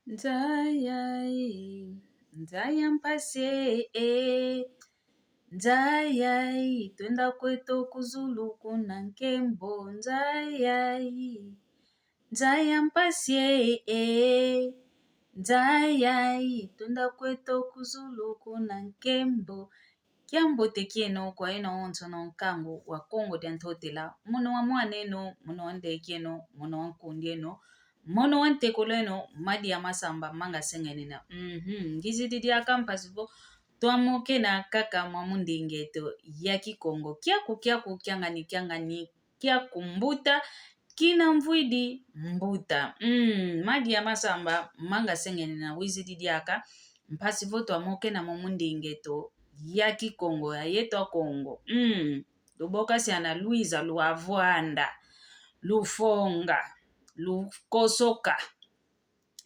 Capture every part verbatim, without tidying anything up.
Nza yai, nza ya mpasi e, nza yai, twenda kweto ku zulu kuna nkembo, nza yai, nza ya mpasi e, nza yai, twenda kweto ku zulu kuna nkembo. Kiambote kieno kwa yeno onsono nkangu wa Kongo dia Ntotela, mono wa mwan'eno, mono wa nlek'eno, mono wa nkund'eno, mono wa ntekol'eno, Madi ya Masamba manga sengenena. Mhm, ngizidi diaka mpasi vo twamokena kaka mwa munding'eto ya Kikongo. Kiaku, kiaku, kiangani, kiangani, kiaku mbuta, kina mvwidi mbuta. Mm, Madi ya Masamba manga sengenena, wizidi diaka mpasi vo twamokena mwa munding'eto ya Kikongo ya yeto Akongo. Mm, lubokasiana lwiza, lwavwanda, lufonga, lukosoka.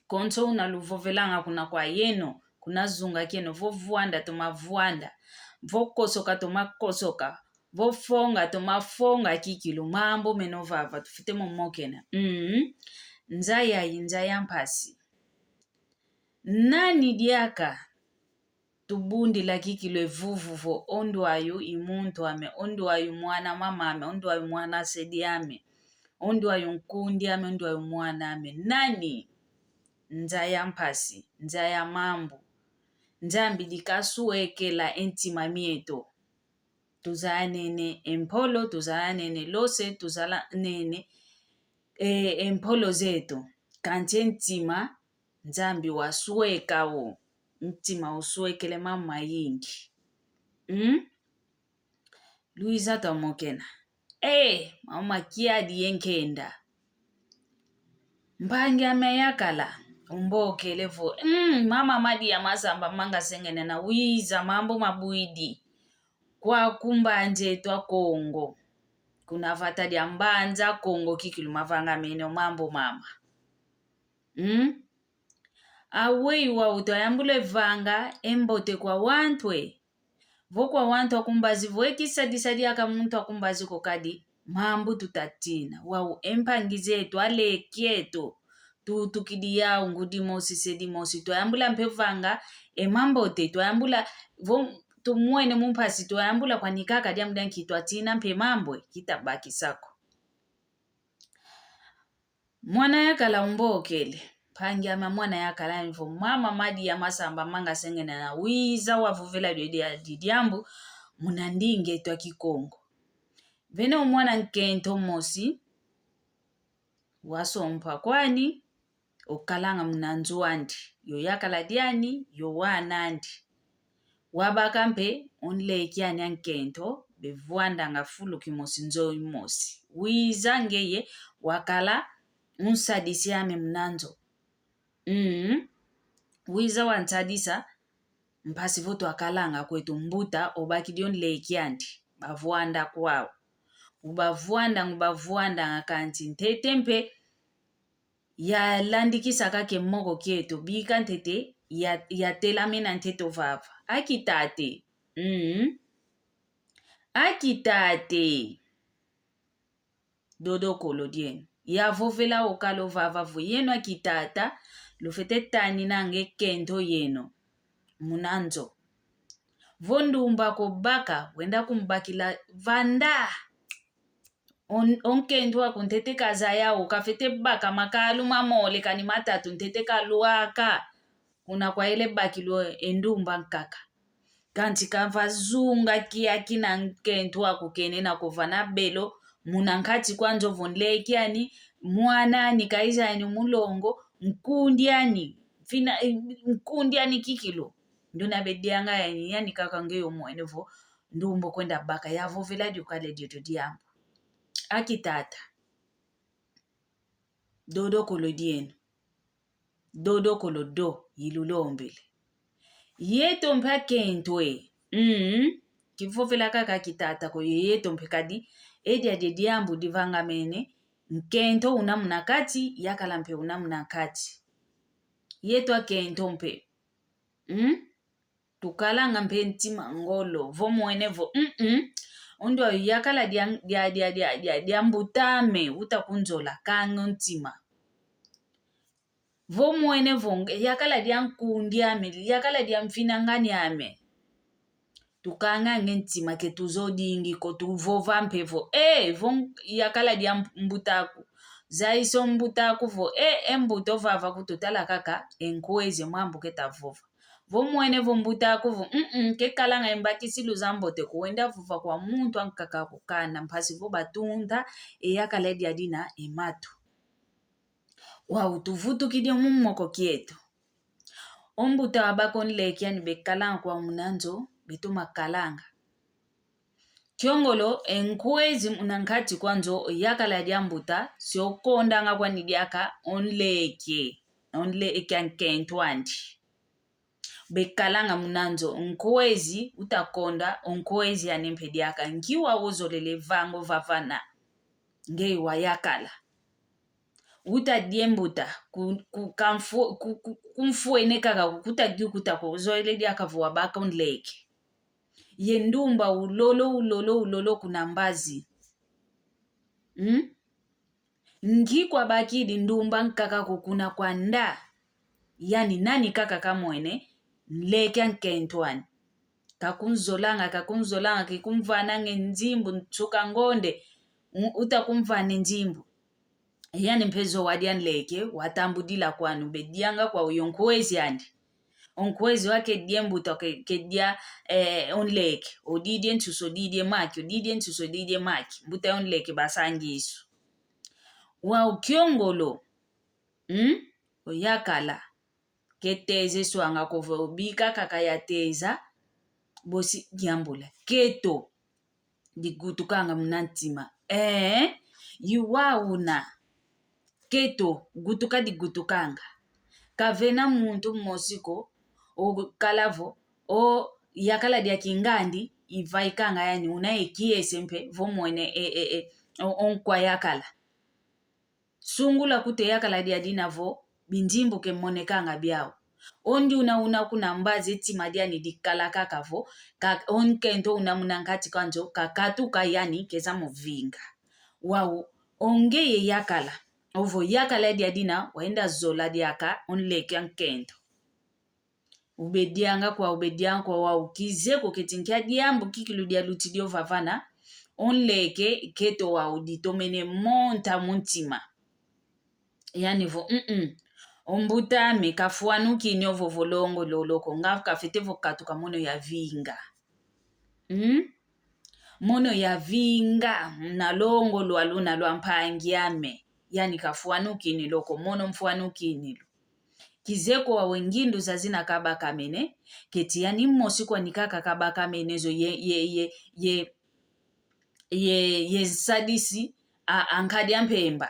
Konso una luvovelanga kuna kwa yeno, kuna zunga kieno, vo vwanda toma vwanda, vo kosoka toma kosoka, vo fonga toma fonga kikilu, mambu meno vava tufwete mo mokena. Mm. Nza yai, nza ya mpasi. Nani diaka tubundila kikilu e vuvu vo: o nduayu i muntu ame, o nduayu mwana mama ame, o nduayu mwana se diame, o nduayu nkundi ame, o nduayu mwana ame. Nani? Nza ya mpasi, nza ya mambu. Nzambi dikaswekela e ntima mieto. Tuzanene e mpolo, tuzanene lose, tuzanene e, e mpolo zeto. Kansi e ntima Nzambi wasweka wo, ntima uswekele mama mayingi. Mm? Luiza twamokena. Eh, mama kiadi ye nkenda. Mpangi ame yakala, umbokele vo. Mm, mama Madi ya Masamba manga sengenena, wiza mambu mabwidi. Kwaku mbanza eto Akongo. Kuna vata dia mbanza Kongo kikilu mavangamene o mambu mama. Mm? Aweyi wau twayambula e vanga e mbote kwa wantu e. Vo kwa wantu akumbazi vo e kisadisa diaka muntu akumbazi ko kadi mambu tutatina. Wau e mpangi zeto, aleki eto. Tutukidi yau ngudi mosi se dimosi. Twayambula mpe vanga e mambote. Twayambula vo tumwene mu mpasi. Twayambula kwani kaka diambu dia nki twatina mpe mambu e. Kitabakisa ko. Mwana yakala umbokele. Mpangi ame mwana yakala ni vo mama Madi ya Masamba manga sengenena wiza wavovela dio dia, di diambu muna ndinga eto a Kikongo. Vene o mwana nkento mosi wasompa kwani okalanga muna nzo andi, yo yakala diani, yo wana andi. Wabaka mpe o nleki ani a nkento, bevwandanga fulu kimosi, nzo imosi. Wiza ngeye wakala unsadisi ame muna nzo. Mm. Wiza wansadisa, mpasi vo twakalanga kweto mbuta, obakidi o nleki andi, bavwanda kwau. Ubavwandanga, ubavwandanga kansi ntete mpe yalandikisa kaka e moko kieto, bika ntete ya, yatelamena ntete o vava. Aki tate. Mm. Aki tate. Dodokolo dieno. Yavovela okala o vava vo yeno aki tata, lufwete taninanga e nkento yeno muna nzo. Vo ndumba ko baka, wenda kumbakila vanda. O n-, o nkento aku ntete kazaya o, kafwete baka makalu mamole kani matatu ntete kalwaka. Kuna kwayele bakilwa e ndumba nkaka. Kansi kavazunga kiaki na nkento aku kena na kova na belo, muna nkati kwa nzo vo nleki ani, mwana ani kaiza yani mulongo, nkundi ani, fina, nkundi ani kikilu. Nduna bedianga yani, yani kaka ngeyo mwene vo ndumba kwenda baka, yavovela dio kala diodio diambu. Aki tata. Dodokolo dieno. Dodokolo do, ilulombele. Yeto mpe akento e. Mm. Kivovela kaka aki tata ko, ye yeto mpe kadi. E diadi diambu divangamene. Nkento una muna kati, yakala mpe una muna kati. Yeto akento mpe. Mm? Tukalanga mpe ntima ngolo, vo mwene vo, mm-mm. O nduayu yakala dia, dia, dia mbuta ame, uta kunzola, kanga o ntima. Vo mwene vo nge, yakala dia nkundi ame, yakala dia mfinangani ame. Tukangange ntima ke tuzodingi ko, tuvova mpe vo, eh, vo yakala dia mbutaku. Zaiso mbutaku vo, eh, e mbuta ovava kututala kaka, e nkwezi mambu ke tavova. Vo mwene vo mbutaku vo, mm, ke kalanga e mbakisilu za mbote ko, wenda vova kwa muntu ankaka ko kana, mpasi vo batunta e yakala dia dina e matu. Wau tuvutukidi mu moko kieto. O mbuta wabaka o nleke ani bekalanga kwa muna nzo, betoma kalanga. Kiongolo, e nkwezi muna nkati kwa nzo, yakala dia mbuta, si okondanga kwani diaka o nleke, o nleke a nkento andi. Bekalanga muna nzo, nkwezi utakonda, o nkwezi ani mpe diaka, nki wau ozolele vanga ovavana. Nge wayakala. Utadie mbuta, ku, ku, kamfu, ku, ku, kumfwene kaka, kutadi kuta ko, ozolele diaka vo wabaka o nleke. Ye ndumba ulolo, ulolo, ulolo kuna mbazi. Hmm? Nki kwabakidi ndumba nkaka ko kuna kwanda? Yani nani kaka kamwene, nleke a nkento ani. Kakunzolanga, kakunzolanga, kikumvanange nzimbu, nsuka ngonde, u-, utakumvane nzimbu. Yani mpe zowa dia nleke, watambudila kwani, bedianga kwau o nkwezi andi. O nkwezi wa kedie mbuta, ke-, kedia, eh, o nleke, odidie nsusu, odidie maki, odidie nsusu, odidie maki, mbuta yo nleke basangisu. Wau kiongolo, hmm? Oyakala. Keteze swanga ko vo obika kaka yateza, bosi diambula. Keto. Digutukanga muna ntima. Eh, i wau una. Keto, gutuka digutukanga. Kavena muntu mosi ko, okala vo, o yakala dia kingandi, ivaikanga yani, una e kiese mpe, vo mwene, e, e, e, o, o nkwa yakala. Sungula kutu e yakala dia dina vo, binzimbu ke monekanga biau. Ondi una una kuna mbazi e tima diani dikala kaka vo, ka, o nkento una muna nkati kwa nzo, kakatuka yani keza muvinga. Wau, o ngeye yakala. Ovo yakala dia dina, wenda zola diaka, o nleke a nkento. Ubedianga kwa, ubedianga kwa wau kizeko keti nkia diambu kikilu dialutidi ovavana, o nleke keto wau ditomene monta mu ntima. Yani vo, mm-mm. O mbuta ame kafwanukini ovo vo longo lolo ko, nga kafete vo katuka mono yavinga. Hmm? Mono yavinga, na longo lwa luna lwa mpangi ame. Yani kafwanukini lo ko, mono mfwanukini lo. Kizeko wau e ngindu zazina kabakamene, keti yani mosi kwani kaka kabakamene zo ye, ye, ye, ye, ye, ye nsadisi a, a nkadi a mpemba.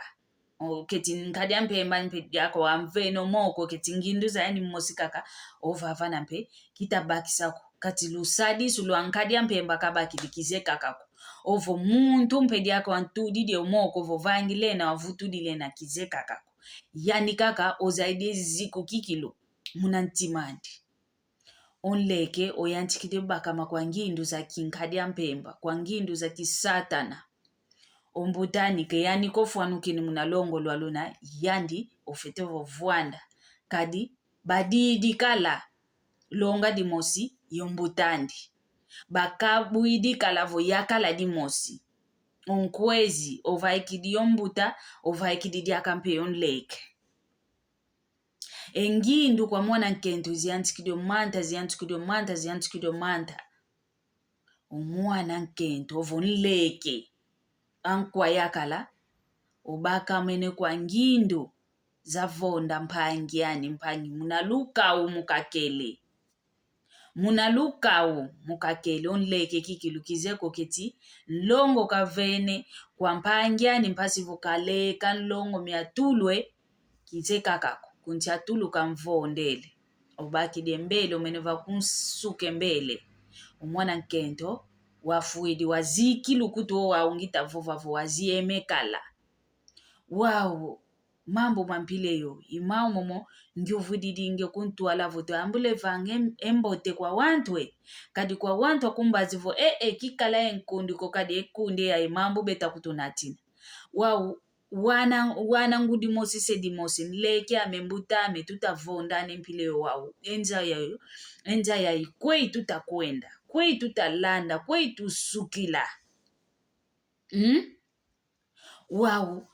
O, keti nkadi a mpemba mpe diaka wamveno moko, keti ngindu za yani mosi kaka, ovavana mpe, kitabakisa ko. Kati lusadisu lwa nkadi a mpemba kabakidi kize kaka ko. Ovo muntu mpe diaka wantudidi o moko, vo vangilena, wavutudilena kize kaka ko. Yani kaka ozaidi e ziku kikilu muna ntim'andi. O nleke oyantikidi bakama kwa ngindu za kinkadi a mpemba, kwa ngindu za kisatana. O mbut'andi ke yani kofwanukini muna longo lwa luna, yandi ofete vo vwanda. Kadi badidi kala longa dimosi yo mbut'andi. Bakabwidi kala vo yakala dimosi. O nkwezi ovaikidi yo mbuta, ovaikidi diaka mpe yo nleke. E ngindu kwa mwana nkento ziantikidi o manta, ziantikidi o manta, ziantikidi o manta. O mwana nkento ovo nleke a nkwa yakala, obakamene kwa ngindu zavonda mpangi ani, mpangi, muna lukau mukakele. Muna lukau mukakele, o nleke kikilu kizeko keti, nlongo kavene kwa mpangi ani mpasi vo kaleka nlongo miatulwe, kize kaka ko, kunti atuluka mvondele. Obakidi e mbele, omene va kunsuka e mbele. O mwana nkento wafwidi, waziki lukutu o wau ngita vova vo wazieme kala. Wau, mambu ma mpila eyo, i mau momo ngiuvwididi nge kuntwala vo twambule vanga e mbote kwa wantu e. Kadi kwa wantu akumbazi vo, e, e, kikala e nkundi ko, kadi e nkundi ya e mambu beta kutunatina. Wau, wana, wana ngudi mosi, se dimosi, nleke ame, mbuta ame, tutavondana e mpila yo wau. E nza yayo, e nza yayi, kweyi tutakwenda, kweyi tutalanda, kweyi tusukila. Hmm? Wau,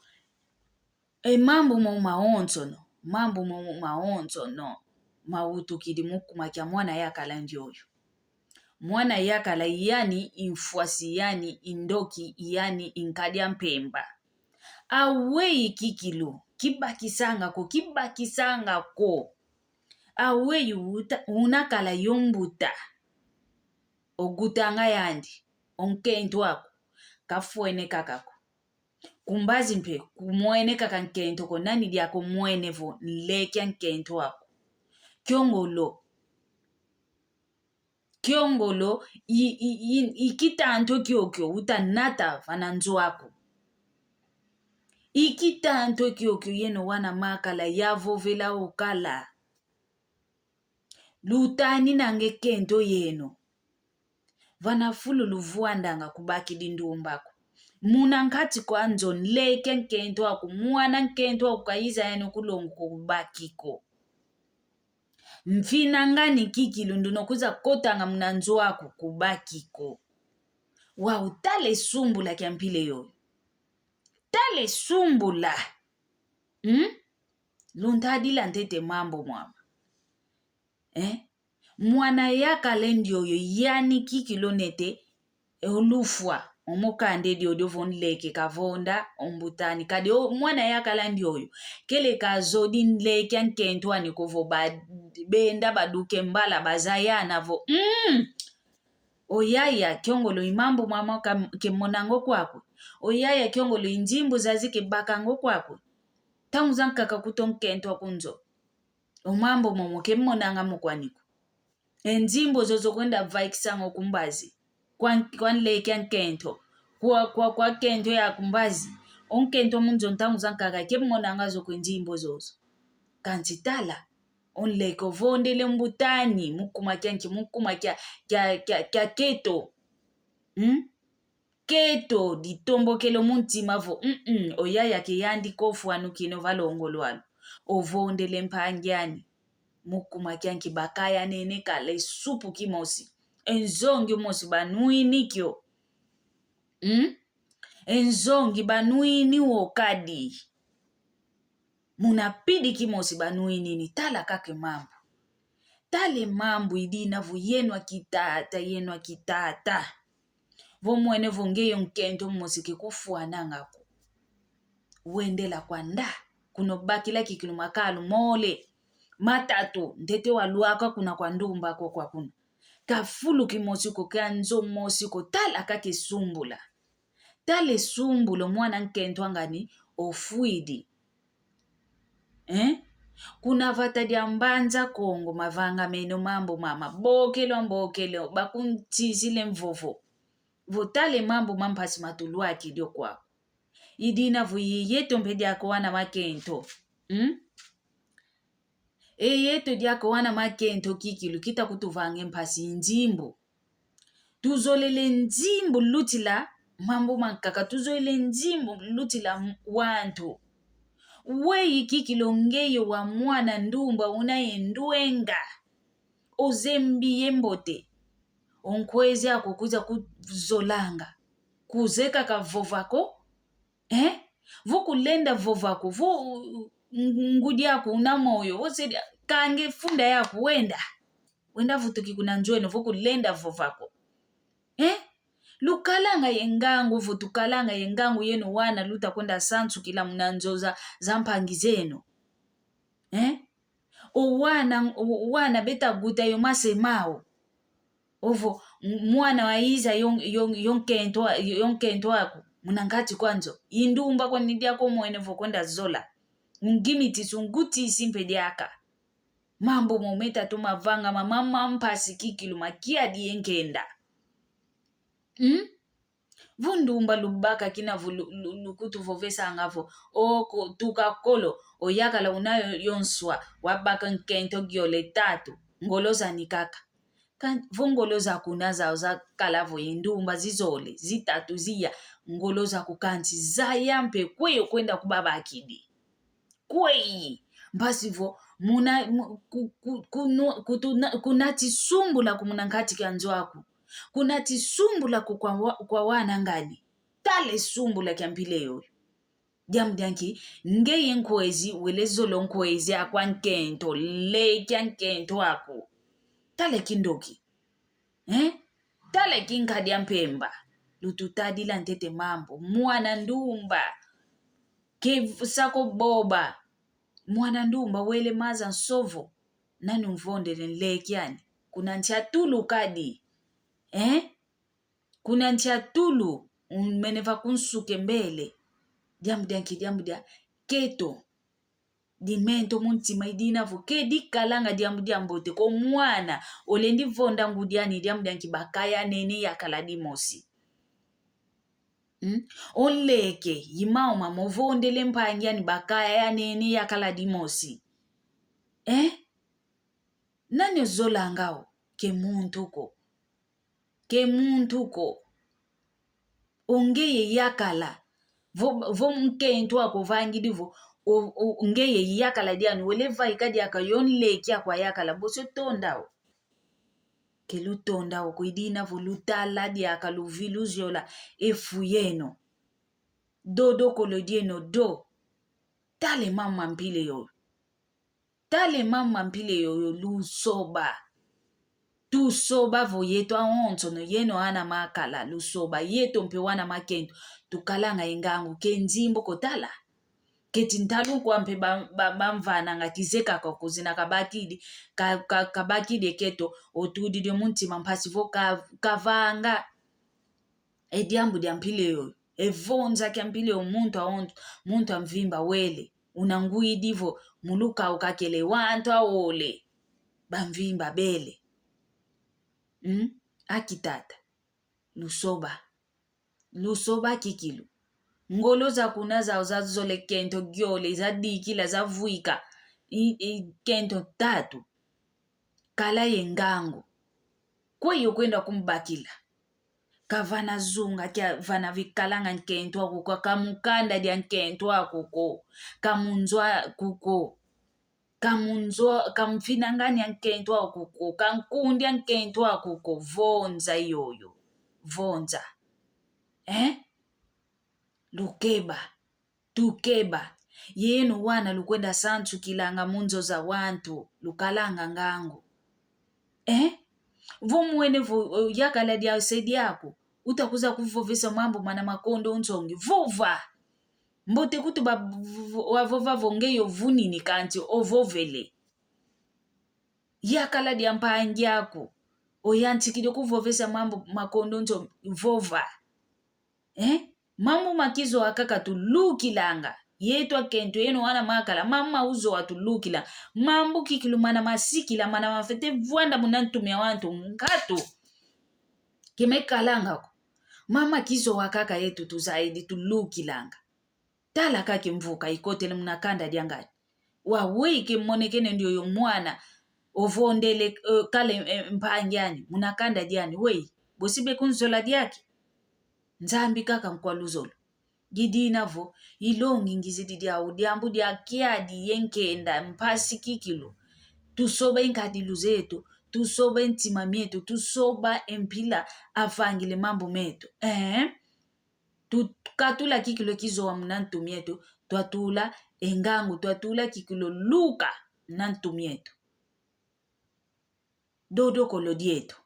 e mambu mo mawonsono, mambu mo mawonsono, mawutukidi mu kuma kia mwana yakala ndioyo. Mwana yakala yani i mfwasi, yani i ndoki, yani i nkadi a mpemba. Aweyi kikilu, kibakisanga ko, kibakisanga ko. Aweyi uta-, unakala yo mbuta. Ogutanga yandi, o nkento aku, kafwene kaka ko. Ku mbazi mpe, kumwene kaka nkento ko, nani diaka omwene vo nleke a nkento aku. Kiongolo. Kiongolo, i, i, i, i kitanto kiokio utanata vana nzo aku. I kitanto kiokio yeno wana makala yavovela okala. Lutaninanga e kento yeno. Vana fulu luvwandanga kubakidi ndumba ko. Muna nkati kwa nzo nleke nkento aku, mwana nkento aku kayiza yani kulongo ko kubaki ko. Mfina ngani kikilu nduna kwiza kotanga muna nzo aku kubaki ko. Wau tala e sumbula kia mpila yoyo. Tala e sumbula. Hmm? Luntadila ntete mambu mwama. Eh? Mwana yakala ndioyo yani kikilu nete, e, o lufwa, omo kanda e diodio vo nleke kavonda, o mbuta ani. Kadi o mwana yakala ndioyo, kele kazodi nleke a nkento ani ko vo ba-, benda baduke mbala bazayana vo. Mm! O yaya kiongolo i mambu mwama ka-, kemonanga o kwakwe. O yaya kiongolo i nzimbu zazi kebakanga o kwakwe. Ntangu zankaka kuta o nkento aku nzo. O mambu momo kemonanga mo kwani ko. E nzimbu zozo kwenda vaikisanga o ku mbazi. Kwa, kwa nleke a nkento. Kwa, kwa, kwa kento ya ku mbazi. O nkento mu nzo ntangu zankaka kemonanga zo kwe nzimbu zozo. Kansi tala. O nleke ovondele mbuta ani, mu kuma kia nki, mu kuma kia, kia, kia, kia keto. Hmm? Keto ditombokele mu ntima vo, mm-mm, o yaya ke yandi kofwanukina o valongolwa lu. Ovondele mpangi ani. Mu kuma kia nki bakayanene kala e supu kimosi. E nzongi mosi banwini kio. Hmm? E nzongi banwini wo kadi. Muna pidi kimosi banwinini, tala kaka e mambu. Tala e mambu idina vo yeno a kitata, yeno a kitata. Vo mwene vo ngeye o nkento mosi kekufwananga ko. Wendela kwanda, kuna obakila kikilu makalu mole. Matatu, ntete walwaka kuna kwa ndumba ko kwa kuna. Ka fulu kimosi ko, ka nzo mosi ko, tala kaka e sumbula. Tala e sumbula o mwana nkento a ngani ofwidi. Eh? Kuna vata dia Mbanza Kongo mavangamene o mambu mama. Bokelo a mbokelo, bakuntisile mvovo. Vo tala e mambu ma mpasi matulwakidi o kwau. Idina vo i yeto mpe diaka wana makento. Hmm? E yeto diaka wana makento kikilu kita kutuvanga e mpasi i nzimbu. Tuzolele nzimbu lutila mambu mankaka, tuzolele nzimbu lutila m-, wantu. Weyi kikilu ngeye wa mwana ndumba una ye ndwenga. Ozembi ye mbote. O nkwezi aku kwiza kuzolanga. Kuze kaka vova ko. Eh? Vo kulenda vova ko, vo, uh, ng-, ngudi aku una moyo, vo sedi, kange funda yaku wenda. Wenda vutuki kuna nzo eno, vo kulenda vova ko. Eh? Lukalanga ye ngangu, vo tukalanga ye ngangu yeno wana luta kwenda sansukila muna nzo za, za mpangi zeno. Eh? O wana, o wana beta guta yo mase mau. Ovo, m-, mwana wayiza yo, yo, yo nkento a-, yo nkento aku, muna nkati kwa nzo. I ndumba kwani diaka omwene vo kwenda zola. Ungimitisi, ungutisi mpe diaka. Mambu mo meta tumavanga mama ma mpasi kikilu makiadi ye nkenda. Hmm? Vo ndumba lubaka kina vo lu-, lu-, lukutuvovesanga vo, o ko-, tuka kolo, oyakala una yo, yo nswa, wabaka nkento giole tatu, ngolo zani kaka. Kan-, vo ngolo zaku una zau zakala vo ye ndumba zizole, zitatu ziya, ngolo zaku kansi zaya mpe kweyi okwenda kubabakidi. Kweyi, mpasi vo, muna, mu-, ku-, ku-, kunu-, kutuna-, kunati sumbula ku muna nkati kia nzo aku. Kunati sumbula ku kwa wa-, kwa wana ngani. Tala e sumbula kia mpila yoyo. Diambu dia nki, ngeye nkwezi, wele zolo nkwezi akwa nkento, nleke a nkento aku. Tala e kindoki. Eh? Tala e kinkadi a mpemba. Lututadila ntete mambu. Mwana ndumba. Ke v-, sako boba. Mwana ndumba wele maza nsovo. Nani umvondele nleke ani? Kuna ntia tulu kadi. Eh? Kuna ntia tulu, umene va kunsuke mbele. Diambu dia nki, diambu dia keto. Dimento mu ntima, idina vo ke dikalanga diambu dia mbote ko mwana, olendi vonda ngudi ani, diambu dia nki bakaya nene yakala dimosi. Hmm? O nleke, i mama movondele mpangi ani bakaya nene yakala dimosi. Eh? Nani ozolanga o? Ke muntu ko. Ke muntu ko. O ngeye yakala. Vo, vo nkento aku ovangidi vo, o, o, ngeye yakala diani, wele vaika diaka yo nleke aku ayakala, bosi otonda o. Ke lutonda o ko, idina vo lutala diaka, luvi luziola e fu yeno. Dodokolo dieno do. Tala e mama mpila yoyo. Tala e mama mpila yoyo, lusoba. Tusoba vo yeto awonsono, yeno ana makala, lusoba, yeto mpe wana makento, tukalanga e ngangu, ke nzimbu ko tala. Keti ntalu kwa mpe ba, ba, bamvananga kizeka kwa kuzina kabakidi, ka, ka, kabakidi e keto, otudidi o mu ntima mpasi vo ka, kavanga. E diambu dia mpila yoyo. E vonza kia mpila yoyo muntu awonso, muntu amvimba wele. Unangwidi vo mu lukau kakele wantu awole. Bamvimba bele. Mm? Aki tata. Lusoba. Lusoba kikilu. Ngolo za kuna zau zazole kento giole, zadikila, zavwika. I, i kento tatu. Kala ye ngangu. Kweyi okwenda kumbakila? Kavana zunga kia vana vikalanga nkento aku ko, ka mu kanda dia nkento aku ko, ka mu nzo aku ko, ka mu nzo, ka mfinangani a nkento aku ko, ka nkundi a nkento aku ko, vonza yoyo. Vonza. Eh? Lukeba. Tukeba. Yeno wana lukwenda sansukilanga mu nzo za wantu, lukalanga ngangu. Eh? Vo mwene vo, eh, yakala dia se diaku, uta kuza kuvovesa mambu mana makondo nsongi. Vova! Mbote kutu ba, v-, v-, wavova vo ngeyo vunini kanti ovovele. Yakala dia mpangi aku, oyantikidi kuvovesa mambu makondo nsongi, vova. Eh? Mambu ma kizowa kaka tulukilanga. Yeto akento, yeno wana makala, mambu ma uzowa tulukila. Mambu kikilu mana masikila, mana mafete vwanda muna ntu mia wantu nkatu. Ke mekalanga ko. Mambu ma kizowa kaka yeto tuzaidi tulukilanga. Tala kaka e mvuka ikotele muna kanda dia ngani. Wa weyi ke monekene ndioyo mwana ovondele, eh, kala, eh, mpangi ani, muna kanda diani, weyi, bosi be kunzola diaki. Nzambi kaka nkwa luzolo. Didina vo, ilongi ngizidi diau, diambu dia kiadi ye nkenda, mpasi kikilu. Tusoba e nkadilu zeto, tusoba e ntima mieto, tusoba e mpila avangile mambu meto. Eh? Tukatula kikilu e kizowa muna ntu mieto, twatula e ngangu, twatula kikilu luka muna ntu mieto. Dodokolo dieto.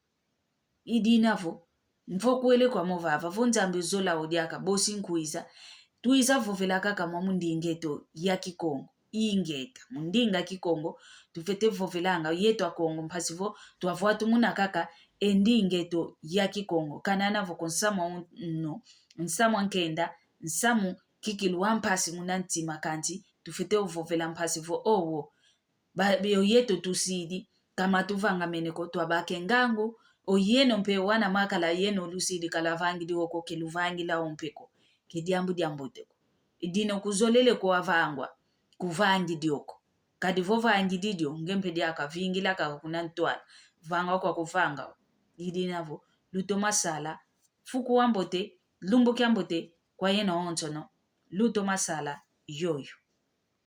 Idina vo, mvokwele kwa mo vava, vo Nzambi ozola o diaka, bosi nkwiza, twiza vovela kaka mwa mu ndinga eto ya Kikongo. Ingeta, mu ndinga Kikongo, tufete vovelanga, yeto Akongo, mpasi vo, twavwatumuna kaka, e ndinga eto ya Kikongo. Kanana vo ko nsamu a un-, no, nsamu a nkenda, nsamu kikilu wa mpasi muna ntima kanti, tufete uvovela mpasi vo, owo, ba, bio yeto tusidi, ka matuvangamene ko twabaka e ngangu, o yeno mpe wana makala yeno lusidi ka lwavangidi o ko ke luvangila o mpe ko. Ke diambu diambote ko. Dina kuzolele ko wavangwa, kuvangidi o ko. Kadi vo vangidi dio, nge mpe diaka vingila kaka kuna ntwala. Vanga kwa kuvanga o. Idina vo, lutoma sala, fuku wambote, lumbu kiambote kwa yeno onsono. Lutoma sala yoyo.